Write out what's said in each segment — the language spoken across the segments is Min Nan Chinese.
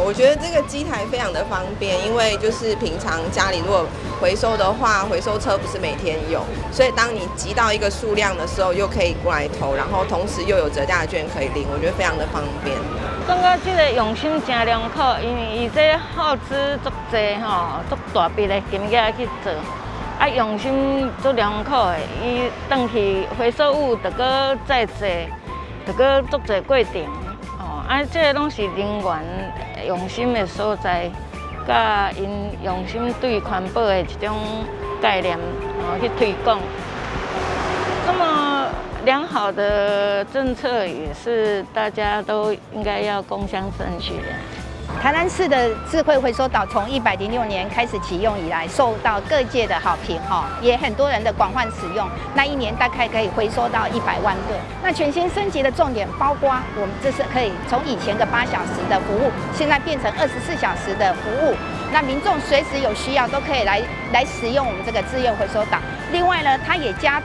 我覺得這個機台非常的方便，因為就是平常家裡如果回收的話，回收車不是每天有，所以當你集到一個數量的時候，又可以過來投，然後同時又有折價券可以領，我覺得非常的方便。感覺這個用心真良好，因為伊這耗資足濟吼，足大筆的金額去做，啊用心足良苦的，伊轉去回收物，著閣再做，著閣足濟過程。啊，這個攏是人員用心的所在，佮𪜶用心對環保的一種概念，哦去推廣。這麼良好的政策，也是大家都應該要共襄盛舉的。台南市的智慧回收島從106年開始啟用以來，受到各界的好評，哈，也很多人的廣泛使用。那一年大概可以回收到100萬噸。那全新升級的重點包括，我們這是可以從以前的8小時的服務，現在變成24小時的服務。那民眾隨時有需要都可以來使用我們這個自願回收島。另外呢，它也加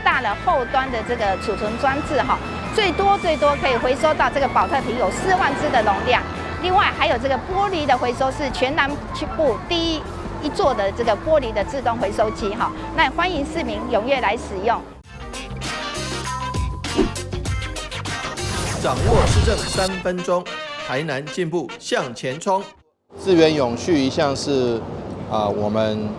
大了後端的這個儲存裝置，哈，最多最多可以回收到這個寶特瓶有4萬隻的容量。另外還有這個玻璃的回收是全南部第一座的這個玻璃的自動回收機哈，那歡迎市民踴躍來使用。掌握市政3分鐘，台南進步向前衝。資源永續一向是我們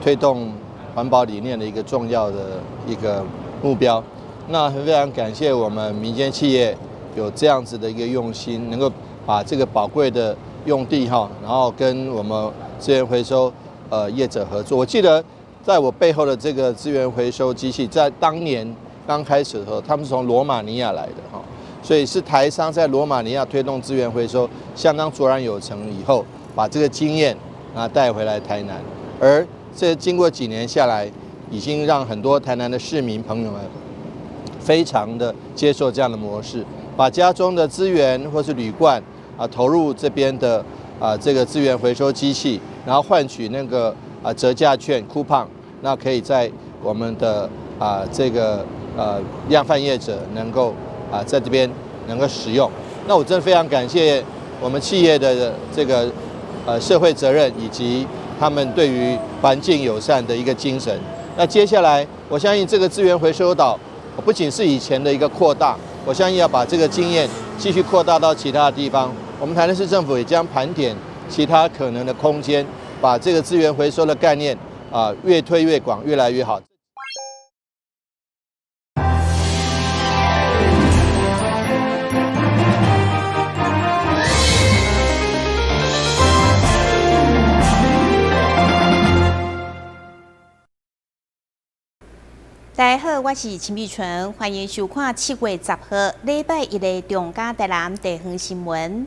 推動環保理念的一個重要的一個目標。那非常感謝我們民間企業有這樣子的一個用心，能夠把這個寶貴的用地哈，然後跟我們資源回收業者合作。我記得在我背後的這個資源回收機器，在當年剛開始的時候，他們是從羅馬尼亞來的哈，所以是台商在羅馬尼亞推動資源回收相當卓然有成以後，把這個經驗啊帶回來台南，而這經過幾年下來，已經讓很多台南的市民朋友們非常的接受這樣的模式，把家中的資源或是鋁罐啊投入這邊的啊這個資源回收機器，然後換取那個啊折價券 coupon，那可以在我們的啊這個量販業者能夠啊在這邊能夠使用。那我真的非常感謝我們企業的這個社會責任以及他們對於環境友善的一個精神。那接下來，我相信這個資源回收島不僅是以前的一個擴大，我相信要把這個經驗繼續擴大到其他的地方。我們台南市政府也將盤點其他可能的空間，把這個資源回收的概念啊越推越廣，越來越好。大家好，我是陳美純，歡迎收看7月10號禮拜一的中嘉台南地方新聞。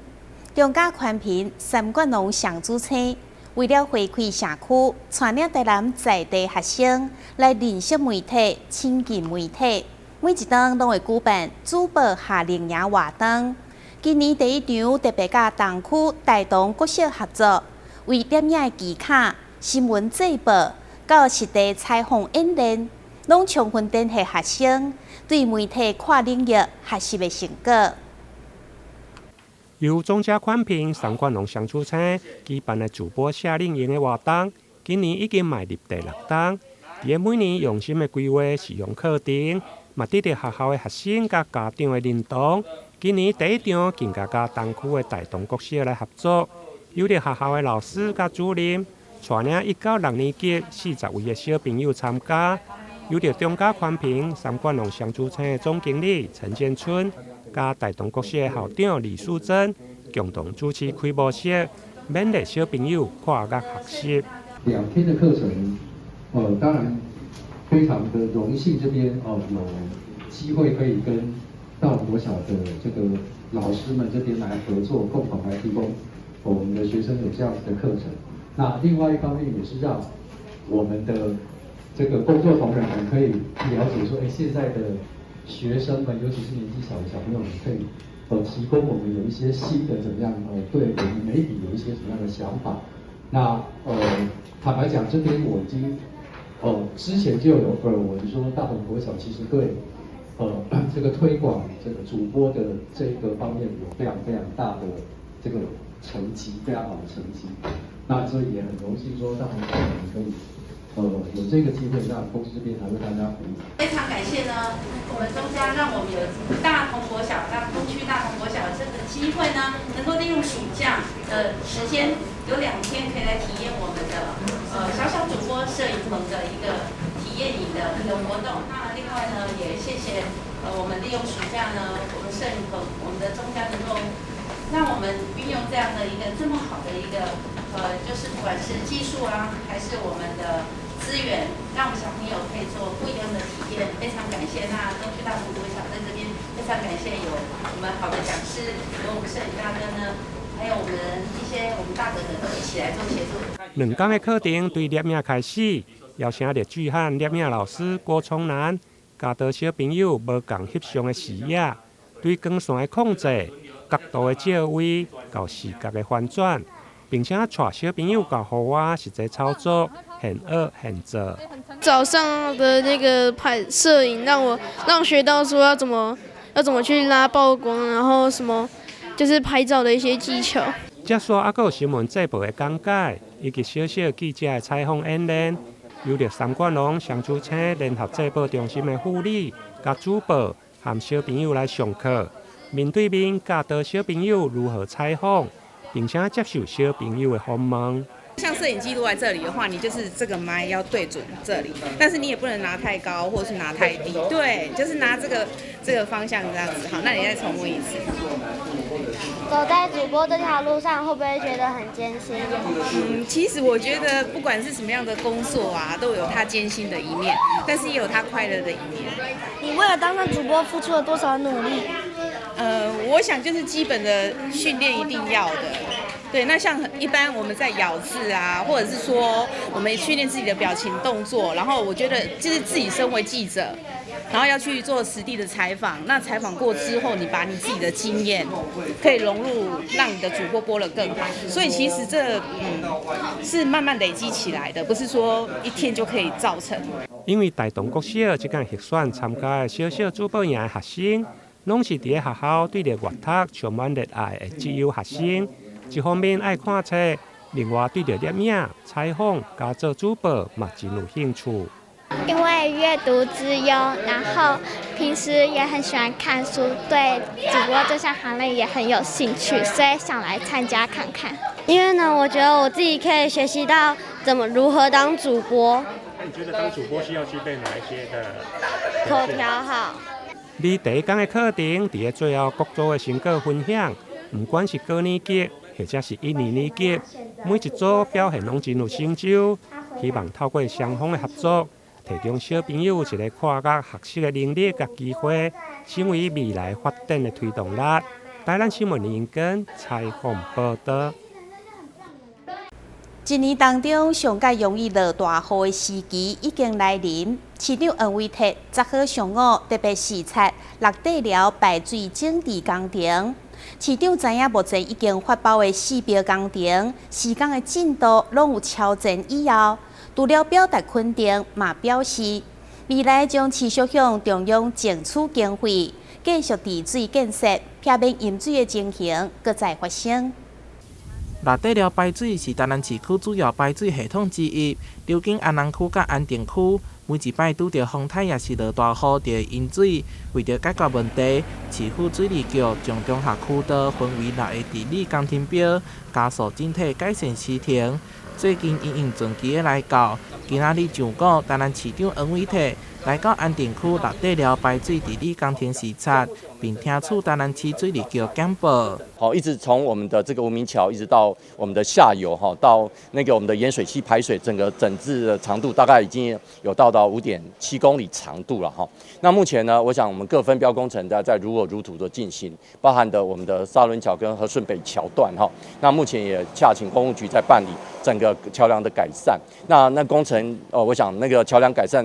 中嘉寬頻三冠王上主星，為了回饋社區，帶領台南在地學生來認識媒體、親近媒體。每一冬攏會舉辦主播夏令營活動。今年第一場特別佮東區大同國小合作，為攝影的技巧、新聞製報到實地採訪演練，攏充分展現學生對媒體跨領域學習的成果。由中嘉寬頻三冠王雙主星舉辦的主播夏令營的活動，今年已經邁入第六冬。佇每年用心的規劃使用課程，嘛得著學校的學生佮家長的認同。今年第一場更加佮東區的大同國小來合作，由著學校的老師佮主任，帶領一到六年級40位的小朋友參加。由著中嘉寬頻三冠王雙主星的總經理陳建春，佮大同國小的校長李淑珍共同主持開幕式，勉勵小朋友跨越學習。2天的課程，當然非常的榮幸，這邊哦有機會可以跟大同國小的這個老師們這邊來合作，共同來提供我們的學生有這樣子的課程。那另外一方面也是讓我們的這個工作同仁們可以了解說，現在的學生們，尤其是年紀小的小朋友們，可以提供我們有一些新的怎麼樣對我們媒體有一些什麼樣的想法。那坦白講，這邊我已經之前就有耳聞說，大同國小其實對這個推廣這個主播的這個方面有非常非常大的這個成績，非常好的成績。那所以也很榮幸說，大同可以有這個機會，讓公司這邊來為大家服務。非常感謝呢，我們中嘉讓我們有大同國小、大東區大同國小這個機會呢，能夠利用暑假的時間，有2天可以來體驗我們的小小主播攝影棚的一個體驗營的一個活動。那另外呢，也謝謝我們利用暑假呢，我們攝影棚、我們的中嘉能夠讓我們運用這樣的一個這麼好的一個就是不管是技術啊，還是我們的資源，讓我們小朋友可以做不一樣的體驗。非常感謝那東區大同國小在這邊，非常感謝有我們好的講師，有我們攝影大哥呢，還有我們一些我們大哥哥都一起來做協助。2天的課程對攝影開始，邀請列巨漢攝影老師郭聰南，教導小朋友無仝翕相的視野，對光線的控制、角度的照位，到視覺的翻轉。並且帶小朋友到戶外實際操作，現學現做。早上的那個拍攝影，讓我學到說要怎麼去拉曝光，然後什麼就是拍照的一些技巧。接續還閣有新聞節目的講解，以及小小記者的採訪演練，由著三冠龍雙主星聯合節報中心的護理佮主播和小朋友來上課，面對面教導小朋友如何採訪。並且接受小朋友的訪問。像攝影機錄在這裡的話，你就是這個麥要對準這裡，但是你也不能拿太高，或是拿太低，對，就是拿這個方向這樣子。好，那你再重問一次。走在主播這條路上，會不會覺得很艱辛？其實我覺得不管是什麼樣的工作啊，都有它艱辛的一面，但是也有它快樂的一面。你為了當上主播付出了多少努力？我想就是基本的訓練一定要的。對，那像一般我們在咬字啊，或者是說我們訓練自己的表情動作，然後我覺得就是自己身為記者，然後要去做實地的採訪。那採訪過之後，你把你自己的經驗可以融入，讓你的主播播得更好。所以其實這是慢慢累積起來的，不是說一天就可以造成。因為大同國小這間入選參加的小小主播營的學生，攏是佇咧學校對著閱讀充滿熱愛的資優學生。一方面愛看冊，另外對著攝影、採訪、佮做主播嘛真有興趣。因為閱讀資優，然後平時也很喜歡看書，對主播這項行業也很有興趣，所以想來參加看看。因為呢，我覺得我自己可以學習到怎麼如何當主播。那你覺得當主播需要具備哪一些的？口條好。而第一天的課程，佇咧最後各組的成果分享，不管是高年級或者是一二年級，每一組表現攏真有成就。希望透過雙方的合作，提供小朋友一個跨越學習的能力佮機會，成為未來發展的推動力。台南新聞林根採訪報道。一年當中，上蓋容易落大雨的時期已經來臨。市長黃偉哲10號上午特別視察六塊寮排水整治工程。市長知影目前已經發包的4筆工程，時間的進度攏有超前以後，除了表達肯定，嘛表示未來將持續向中央爭取經費，繼續治水建設，避免淹水的情形閣再發生。六塊寮排水是台南市區主要排水系統之一，流經安南區佮安定區。每一擺拄著風颱抑是落大雨，就會淹水。為著解決問題，市府水利局將中下渠道分為6个治理工程標，加速整體改善施程。最近因應汛期的來到，今仔日上午，台南市長黃偉哲來到安定區六塊寮排水治理工程視察，並聽取台南市水利局簡報。好，一直從我們的這個無名橋，一直到我們的下游，哈，到那個我們的鹽水溪排水，整個整治的長度大概已經有到達5.7公里長度了，哈。那目前呢，我想我們各分標工程在如火如荼的進行，包含的我們的沙崙橋跟和順北橋段，哈。那目前也洽請工務局在辦理整個橋梁的改善。那工程，我想那個橋梁改善，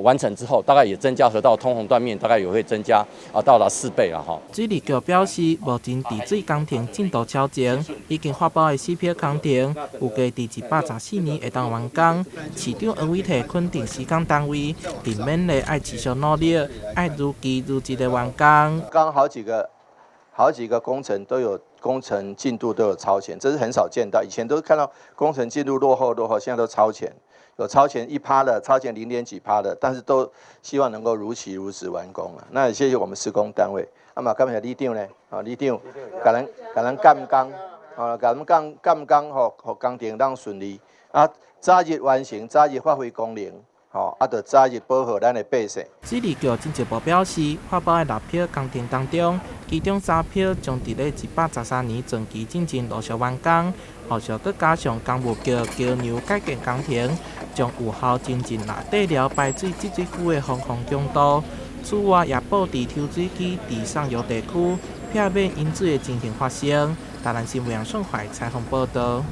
完成之後，大概也增加河道通洪斷面，大概也會增加啊，到達4倍了哈。水利局表示，目前治水工程進度超前，已經發包的4筆工程，預計佇114年會當完工。市長黃偉哲肯定施工單位，並勉勵愛持續努力，愛如期如質的完工。剛好幾個工程都有工程進度都有超前，這是很少見到。以前都是看到工程進度落後落後，現在都超前，有超前1趴的，超前零點幾趴的，但是都希望能夠如期如質完工了。那也謝謝我們施工單位。啊嘛，感謝里長呢，啊里長，共咱共咱監工，啊共咱監監工，予予工程當順利，啊早日完成，早日發揮功能。吼，啊，著早日保護咱的百姓。水利局進一步表示，發包的六批工程當中，其中三批將佇咧113年全期進前陸續完工，後續閣加上工務橋橋梁改建工程，將有效增進內底寮排水積水區的防洪強度。此外，也布置抽水機佇上游地區，避免淹水的情形發生。台南新聞楊順懷採訪報導。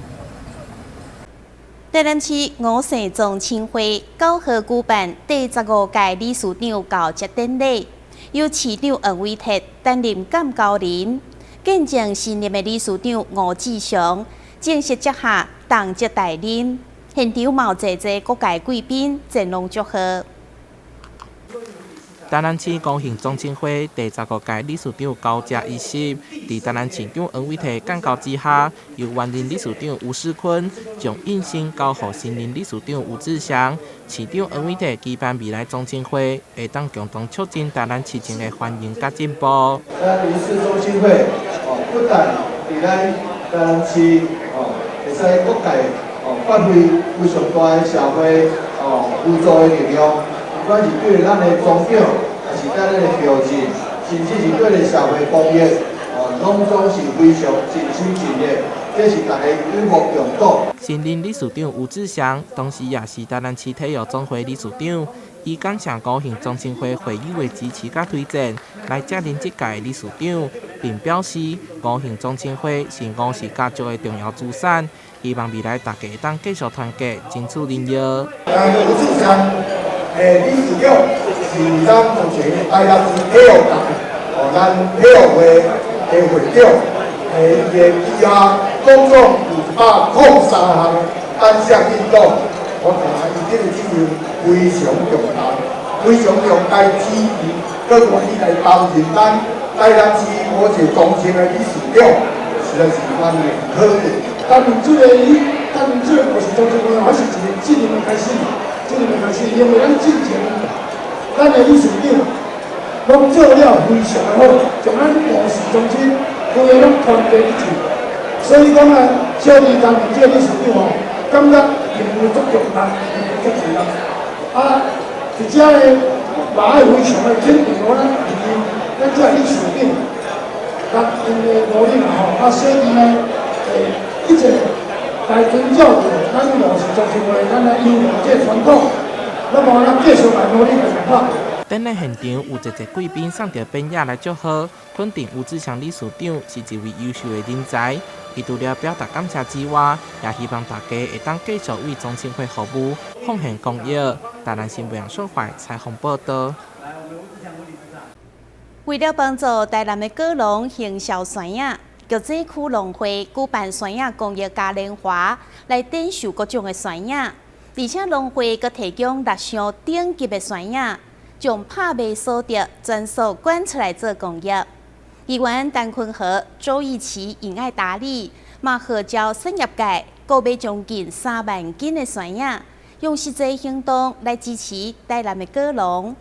台南市吳姓宗親會九號舉辦第15屆理事長交接典禮，由市長黃偉哲擔任監交人，見證新任的理事長吳志祥正式接下重責大任。現場嘛有濟濟各界貴賓前來祝賀。台南市吳姓宗親會第15屆理事長交接儀式，佇台南市長黃偉哲監交之下，由原任理事長吳世坤將印信交予新任理事長吳志祥。市長黃偉哲期盼未來宗親會會當共同促進台南市情的繁榮佮進步。咱吳氏宗親會哦，不但佇咱台南市哦，會使各界哦發揮非常大的社會哦輔助的力量。不管是對咱的宗長，還是對咱的後進，甚至是對咧社會公益，哦，攏總是非常盡心盡力，這是大家有目共睹。新任理事長吳志祥，同時也是台南市體育總會理事長，伊感謝吳姓宗親會會友的支持佮推薦，來接任這屆理事長，並表示吳姓宗親會是吳氏家族的重要資產，希望未來大家會當繼續團結，爭取榮耀。吳志祥理事長是咱目前台南市體育界，哦，咱體育會的會長，伊的旗下總共有103項單項運動，我看伊這個責任非常重大，非常重大之餘，閣願意來擔任咱台南市吳姓宗親的理事長，實在是難能可貴。擔任這個擔任這個吳氏宗親會，還是一個責任的開始。這個開始，因為咱之前，咱的理事長攏做了非常的好，將咱吳氏宗親規个攏團結一致。所以講啊，小弟擔任這個理事長吼，感覺任務足重大，任務足重大。啊，佇遮个嘛愛非常的肯定我咱咱這理事長，甲𪜶的努力啦吼，啊，小弟呢，一直來遵照著咱吳氏宗親會，咱來優良這個傳統，那麼咱繼續來努力來拍。典禮現場有濟濟貴賓送著匾額來祝賀，肯定吳志祥理事長是一位優秀的人才。伊除了表達感謝之外，也希望大家會當繼續為宗親會服務，奉獻公益。台南新聞楊淑懷採訪報導。為了幫助台南的果農行銷山葉，玉井區農會舉辦山葉公益嘉年華，來展售各種的山葉，而且農會閣提供六箱頂級的山葉，將拍賣所得全數捐出來做公益。議員陳坤和、周奕奇、尹愛達理，嘛號召產業界購買將近3萬斤的山葉，用實際行動來支持台南的果農。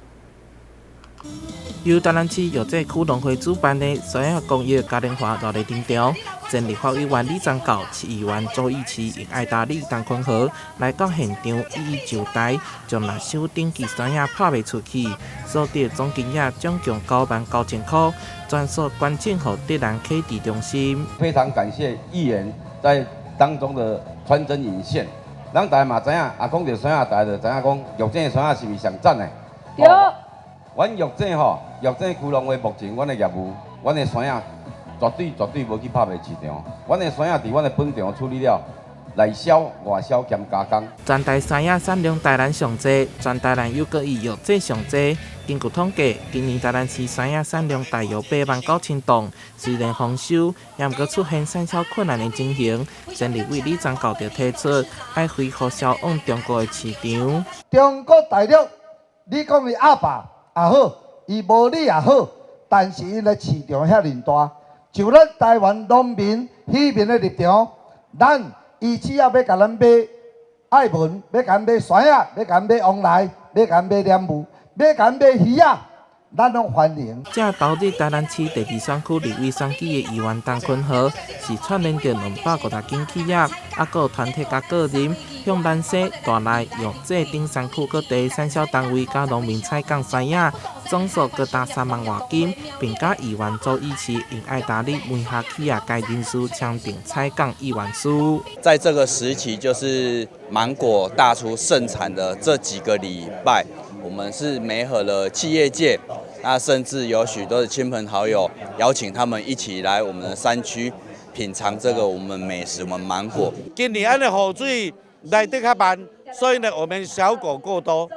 由台南市玉井區農會主辦的山葉公益嘉年華熱烈登場，前立法委員李章敎、市議員周奕奇、尹愛達理、陳坤和來到現場一一就台，將六箱頂級山葉拍賣出去，所得總金額總共99,000塊，全數捐贈予德蘭啟智中心。非常感謝議員在當中的穿針引線，咱大家嘛知影，啊講著山葉，大家就知影講玉井的山葉是毋是上讚的？對。阮玉井吼，玉井區農會目前阮的業務，阮的山葉絕對絕對無去拍賣市場，阮的山葉佇阮的本場處理了，內銷、外銷兼加工。全台山葉產量台南上濟，全台南又閣以玉井上濟。根據統計，今年台南市山葉產量大約89,000噸，雖然豐收，也毋過出現產銷困難的情形。前立委李章敎就提出，愛恢復銷往中國的市場。中國大陸，你講伊鴨霸也好，伊無理也好，但是𪜶的市場遐爾大，就咱台灣農民、漁民的立場，咱伊只要欲共咱買愛文，欲共咱買山仔，欲共咱買旺來，欲共咱買蓮霧，欲共咱買魚仔，咱攏歡迎。這投入台南市第二選區立委選舉的議員陳坤和，是串聯著250間企業，猶閣有團體佮個人，向蘭西、大內、玉井等山區各地產銷單位佮農民採購山仔，總數高達3萬外斤，並佮議員周以齊𪜶愛達利門下企業界人士簽訂採購意願書。在這個時期，就是芒果大出盛產的這幾個禮拜，我們是媒合了企業界，那甚至有許多的親朋好友，邀請他們一起來我們的山區品嘗這個我們美食，我們芒果。今年按呢雨水來得較慢，所以呢我們小果過多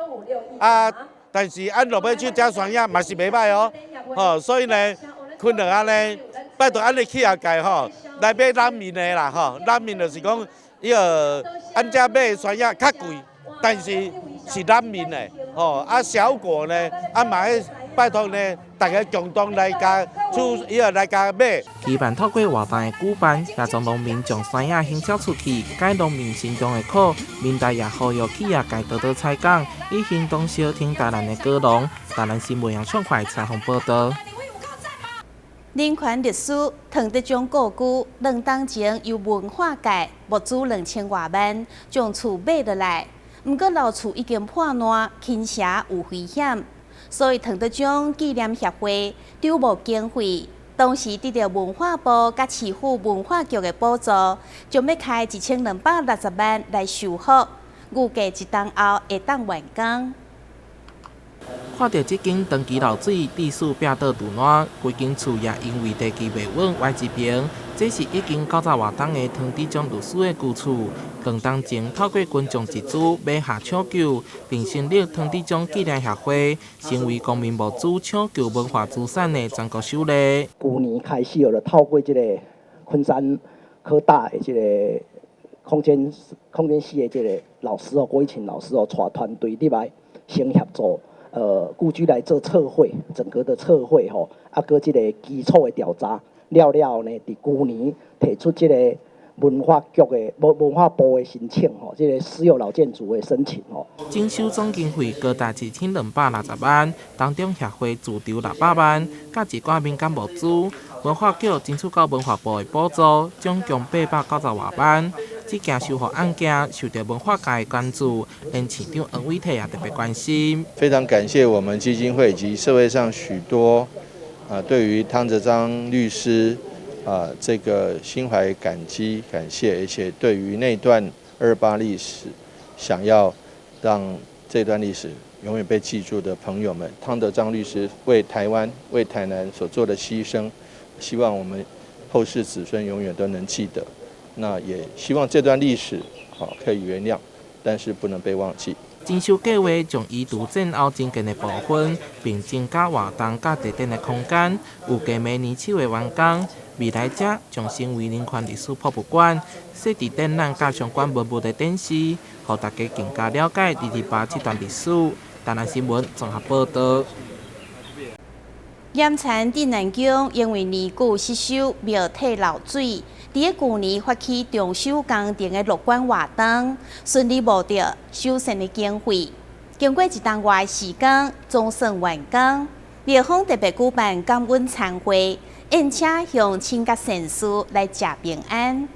啊，但是按落尾去食山仔嘛是袂䆀哦，吼，所以呢，困落按呢，拜託按呢企業界吼來買咱面的啦吼，咱面就是講，伊個按這買山仔較貴，但是是咱面的，吼啊小果呢，啊嘛愛拜託呢，大家共同來共出，伊個來共買。期盼透過活動的舉辦，協助農民將山仔行銷出去，解農民心中的苦。民代也呼籲企業界多多採購，以行動相挺台南的果農。台南新聞楊創懷採訪報導。人權律師唐德宗故居，2冬前由文化界募資2000外萬，將厝買落來。毋過老厝已經破爛，傾斜有危險，所以唐德宗紀念協會籌募經費，同時得到文化部佮市府文化局的補助，將欲開1260萬來修復，預計一冬後會當完工。看著這間長期漏水、地勢壁倒櫥爛，規間厝也因為地基袂穩歪一邊。這是已經90外冬的唐德宗律師的舊厝。2冬前透過群眾集資買下搶救，並成立唐德宗紀念協會，成為公民募資搶救文化資產的全國首例。舊年開始，就透過這個昆山科大的這個空間系的這個老師哦，郭一琴老師哦，帶團隊入來先協助。故居來做測繪，整個的測繪吼，啊，閣這個基礎的調查了了後呢，佇舊年提出這個文化局的文化部的申請吼，這個私有老建築的申請吼。整修總經費高達1260萬，當中協會自籌600萬，佮一寡民間募資，文化局爭取到文化部的補助，總共890外萬。這件修復案件受到文化界的關注，連市長黃偉哲也特別關心。非常感謝我們基金會以及社會上許多啊，對於湯德章律師啊這個心懷感激、感謝，而且對於那段228歷史，想要讓這段歷史永遠被記住的朋友們，湯德章律師為台灣、為台南所做的犧牲，希望我們後世子孫永遠都能記得。那也希望這段歷史好可以原諒，但是不能被忘記。整修計劃將移除戰後增建的部分，並增加活動佮地點的空間，預計明年7月完工。未來這將成為人權歷史博物館，設置展覽佮相關文物的展示，予大家更加了解228這段歷史。台南新聞綜合報導。岩田鎮安宮因為年久失修，廟體漏水。佇個舊年發起重修工程的樂觀活動，順利募著修繕的經費。經過一冬外時間，總算完工。廟方特別舉辦感恩餐會，宴請鄉親佮善士來食平安。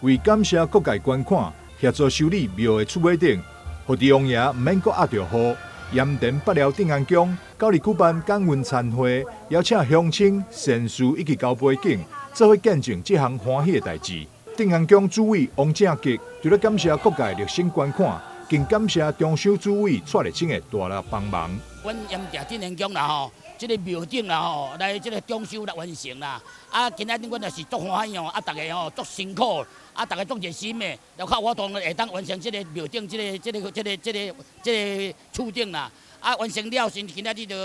為感謝各界捐款，協助修理廟的厝尾頂，予地王爺毋免閣壓著雨。鹽田北寮鎮安宮九日舉辦感恩餐會，邀請鄉親、善士以及交陪景，做伙見證這項歡喜的代誌。鎮安宮主委王正吉除了感謝各界熱心捐款，更感謝中修主委蔡麗清的大力幫忙。阮鹽埕鎮安宮啦吼，這個廟頂啦吼，來這個裝修來完成啦。啊，今仔日阮也是足歡喜哦，啊，逐家吼足辛苦，啊，逐家足熱心的，就較有法度會當完成這個廟頂這個、這個、這個、這個、這個厝頂啦。啊，完成了，先今仔日就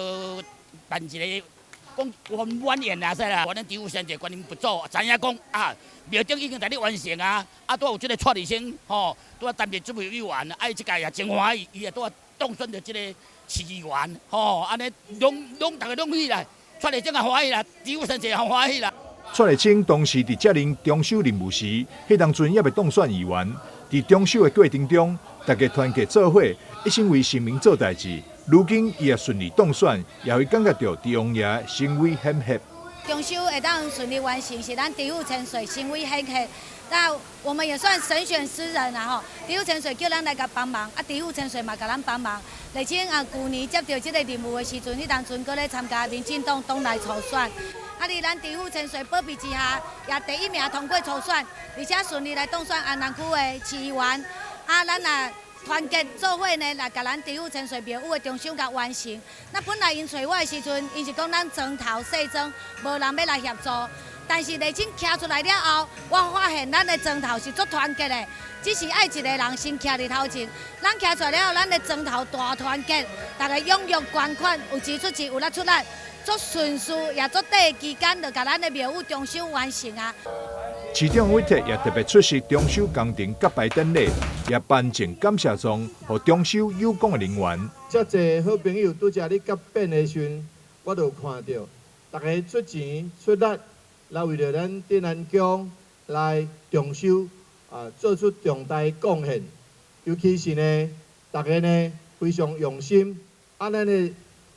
辦一個講圓滿宴啊，使啦。阮張先生觀音佛祖知影講啊，廟頂已經佇咧完成啊，啊，拄有這個蔡麗清吼，拄仔擔任這位委員，啊，伊這屆也真歡喜，伊也拄仔當選著這個市議員，吼，按呢攏攏逐家攏起來，蔡麗清也歡喜啦，支付先生也歡喜啦。蔡麗清當時佇接任重修任務時，彼當陣猶未當選議員，佇重修的過程中，大家團結做伙，一心為市民做代誌。如今伊也順利當選，也會感覺著佇王爺聲威顯赫。重修會當順利完成，是咱知府千歲聲威顯赫。那我們也算神選之人啦吼，知府千歲叫咱來共幫忙，啊，知府千歲嘛共咱幫忙。而且啊，舊年接著這個任務的時陣，彼當陣閣咧參加民進黨黨內初選，啊，佇咱知府千歲保庇之下，也第一名通過初選，而且順利來當選安南區的市議員。啊，咱也團結做伙呢，來共咱知府千歲廟宇的重修共完成。那本來𪜶揣我的時陣，𪜶是講咱莊頭細莊，無人欲來協助。但是麗清徛出來了後，我發現咱的莊頭是足團結的，只是愛一個人先徛佇頭前。咱徛出來了後，咱的莊頭大團結，逐家踴躍捐款，有錢出錢，有力出力，足順序也足短的期間，就共咱的廟宇重修完成啊！市長委託也特別出席重修工程揭牌典禮，也頒贈感謝狀予重修有功的人員。遮濟好朋友拄才咧答辯的時陣，我就看著，逐家出錢出力。來為著咱鎮安宮來重修啊，做出重大貢獻。尤其是呢，逐家呢非常用心。啊，咱的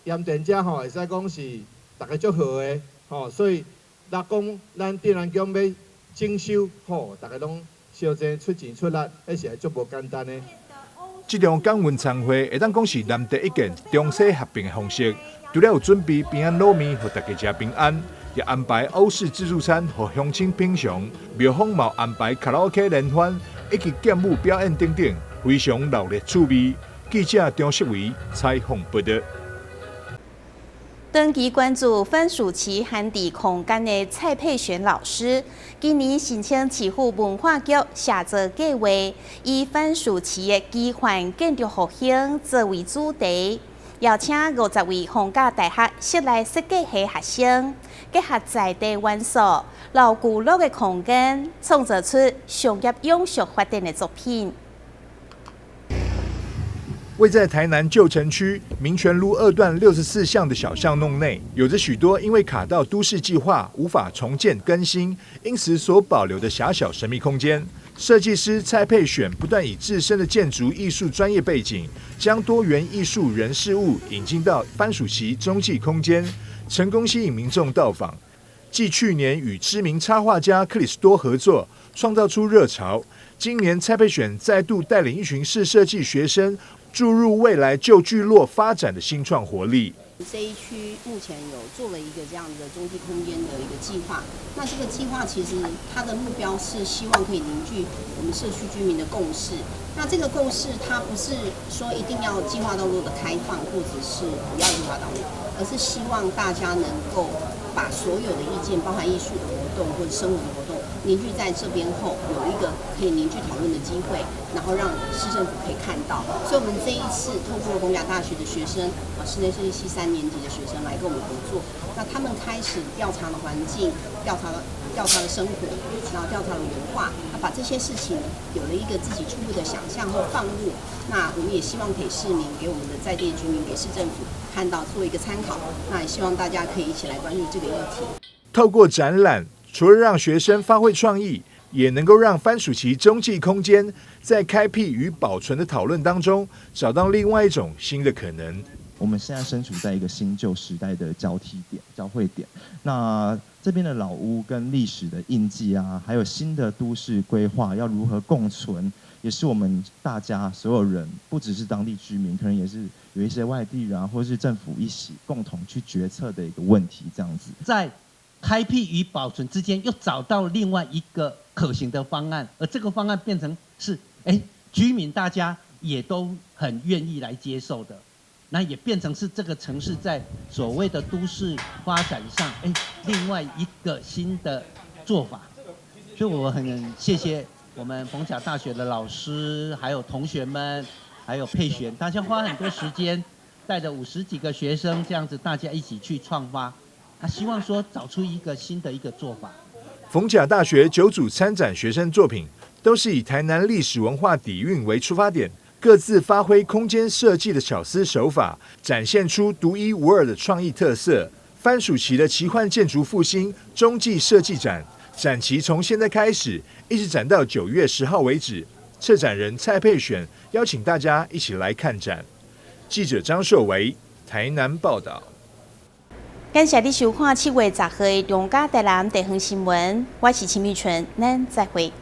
鹽田遮吼，會使講是逐家足好的吼，所以若講咱鎮安宮欲整修吼，逐家攏相爭出錢出力，彼是足無簡單的。這場感恩餐會會當講是難得一見中西合併的方式，除了有準備平安滷麵，予大家食平安。也安排歐式自助餐予鄉親品嚐，廟方嘛安排卡拉 OK 聯歡以及劍舞表演等等，非常熱鬧趣味。記者張世維採訪報導。長期關注番薯萁旱地空間的蔡佩璇老師，今年申請市府文化局協助計劃，以番薯萁的奇幻建築復興作為主題，邀請50位逢甲大學室內設計系學生，結合在地元素、老聚落的空間，創造出商業永續發展的作品。位在台南舊城區民權路二段64巷的小巷弄內，有着許多因為卡到都市計劃無法重建更新，因此所保留的狹小神秘空間。設計師蔡佩璇不斷以自身的建築藝術專業背景，將多元藝術人事物引進到番薯萁中繼空間，成功吸引民眾到訪。繼去年與知名插畫家克里斯多合作，創造出熱潮。今年蔡佩璇再度帶領一群室設計學生，注入未來舊聚落發展的新創活力。這一區目前有做了一個這樣的中繼空間的一個計劃。那這個計劃其實它的目標是希望可以凝聚我們社區居民的共識。那這個共識，它不是說一定要計劃道路的開放，或者是不要計劃道路，而是希望大家能夠把所有的意見，包含藝術的活動或者生活的活動，凝聚在這邊後，有一個可以凝聚討論的機會，然後讓市政府可以看到。所以，我們這一次透過逢甲大學的學生，啊，室內設計系3年級的學生來跟我們合作，那他們開始調查了環境，調查了生活，然後調查了文化，他把這些事情有了一個自己初步的想象後放入。那我們也希望給市民、給我們的在地居民、給市政府看到，做一個參考。那也希望大家可以一起來關注這個議題。透過展覽，除了讓學生發揮創意，也能夠讓番薯萁中繼空間在開闢與保存的討論當中，找到另外一種新的可能。我們現在身處在一個新舊時代的交替點、交匯點。那這邊的老屋跟歷史的印記啊，還有新的都市規劃要如何共存，也是我們大家所有人，不只是當地居民，可能也是有一些外地人啊，或是政府一起共同去決策的一個問題。這樣子，在開闢與保存之間，又找到另外一個可行的方案，而這個方案變成是，居民大家也都很願意來接受的。那也變成是這個城市在所謂的都市發展上，另外一個新的做法。所以我很謝謝我們逢甲大學的老師，還有同學們，還有佩璇，大家花很多時間，帶着50幾個學生，這樣子大家一起去創發，他希望說找出一個新的一個做法。逢甲大學9組參展學生作品，都是以台南歷史文化底蘊為出發點。各自發揮空間設計的巧思手法，展現出獨一無二的創意特色。番薯期的奇幻建築復興中繼設計展，展期從現在開始，一直展到9月10號為止。策展人蔡佩璇邀請大家一起來看展。記者張碩維台南報道。感謝你收看7月10號的中嘉台南地方新聞，我是秦美純，咱再會。